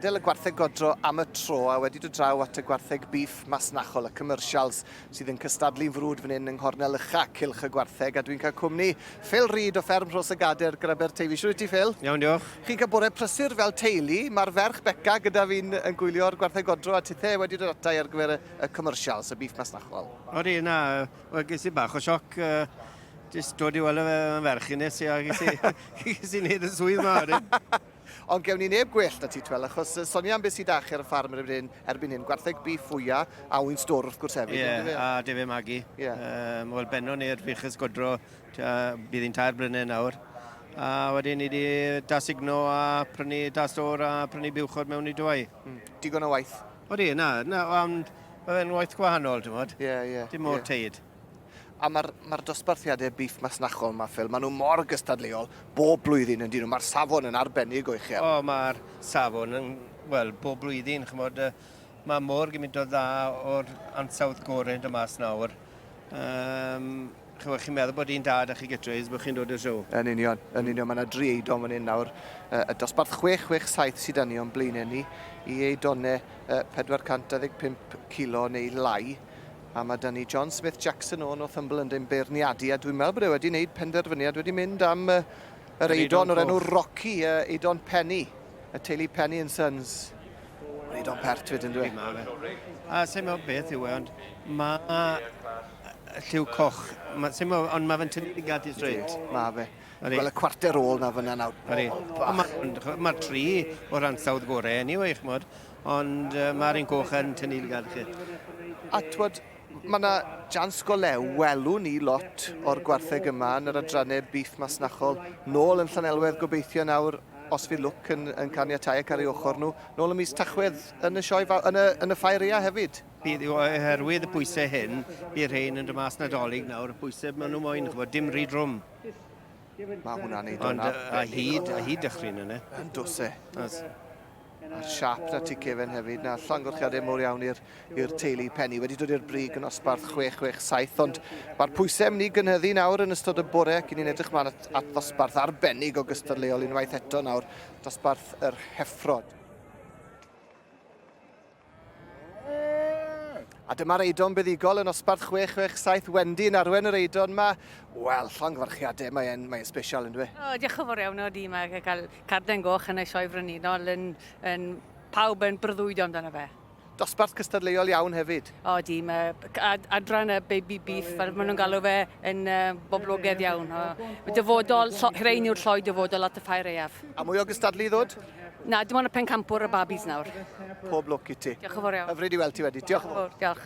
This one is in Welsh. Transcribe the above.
Gadael y gwartheg godro am y tro a wedi dod draw at y gwartheg bîff masnachol, y commercials, sydd yn cystadlu'n frwd fan hyn yng nghornel ucha cylch y gwartheg, a dwi'n cael cwmni Phil Reid o fferm Rhos y Gader, Aberteifi. Shwt wyt ti, Phil? Iawn, diolch. Chi'n cael bore prysur fel teulu, mae'r ferch Beca gyda fi'n yn gwylio'r gwartheg godro a tithe wedi dod ata i ar gyfer y, y commercials, y bîff masnachol. Odi, na, wel, ges i bach o sioc, uh, jyst dod i weld y ferch i nes i a ges i, ges i wneud y swydd ma. Ond gewn ni neb gwell na ti, Twel, achos sonia am beth sydd 'da chi ar y ffarm erbyn hyn, erbyn hyn, gwartheg bîff fwya, a ŵyn stwr wrth gwrs hefyd. Ie, yeah, a defaid magu. Ie. Yeah. Um, Wel, bennon ni'r fuches godro, bydd hi'n tair blynedd nawr. A wedyn ni wedi dasigno a prynu da stôr a prynu buwchod mewn i dwy. Mm. Digon o waith. Odi, na, na, ond mae fe'n waith gwahanol, ti'n modd. Ie, yeah, ie. Yeah, Dim mor yeah. teid. A mae'r ma dosbarthiadau bîff masnachol 'ma, Phil, maen nhw mor gystadleuol bob blwyddyn yn dyn nhw. Mae'r safon yn arbennig o uchel. O, mae'r safon yn, wel, bob blwyddyn, chymod, mae mor gymaint o dda o'r ansawdd gorau yn dod mas nawr. Um, chymod, chi'n meddwl bod un da da chi gytre, bod chi'n dod i'r siow. Yn union, yn union. Mae yna dri eidon fan hyn nawr. Y dosbarth 667 sydd 'da ni o'n blaenau ni i eidonau 425 kilo neu lai. A mae 'da ni John Smith Jackson o Northumberland yn beirniadu, a dwi'n meddwl bod e wedi gwneud penderfyniad, wedi mynd am yr eidon o'r enw Rocky, eidon Penny, y teulu Penny and Sons. Mae'n eidon pert fyd, yn dwi? A sy'n meddwl beth yw e, ond mae lliw coch, ma, sy'n meddwl, ond mae fe'n tynnu llygad i straight. Mae fe. Gweld y cwarter ôl na fyna nawr. Mae'r ma tri o'r ansawdd gorau, anyway, ch'mod. Ond uh, mae'r un coch yn tynnu lygad chi. A twod, mae yna jans go lew, welwn ni lot o'r gwartheg yma yn yr adrannau bîff masnachol, nôl yn Llanelwedd gobeithio nawr, os fydd lwc yn, yn caniatau ac ar ei ochr nhw, nôl ym mis Tachwedd yn y sioe, yn y, yn y ffair ea hefyd. Bydd, oherwydd y pwysau hyn, bydd rhain yn dod mas Nadolig nawr, y pwysau maen nhw moyn, ch'mod, dim rhy drwm. Mae hwnna'n neud o'n A hyd, a hyd dychryn yna. Yn dos e. Os. A'r siap na ti Kevin hefyd, na llongyfarchiadau mowr iawn i'r i'r teulu Penny. Wedi dod i'r brig yn osbarth 667, ond mae'r pwysau mynd i gynyddu nawr yn ystod y bore ac ni'n edrych mlaen at, at ddosbarth arbennig o gystadleuol unwaith eto nawr, dosbarth yr heffrod. A dyma'r Eidon buddugol yn osbarth 667, Wendy yn arwen yr Eidon ma. Wel, llongyfarchiadau, mae'n mae special yn dwi? O, diolch yn fawr iawn o di, mae cael carden goch yn y sioe frenhinol yn, yn pawb yn breuddwydio amdano fe. Dosbarth cystadleuol iawn hefyd. O di, mae adran y baby beef, fel maen nhw'n galw fe, yn uh, boblogaidd iawn. O, dyfodol, rhein yw'r lloi dyfodol at y ffair aeaf. A mwy o gystadlu i ddod? Na, dim ond y pencampwr y babis nawr. Pob lwc i ti. Diolch yn fawr iawn. Hyfryd i weld ti wedi. Diolch yn fawr. Diolch.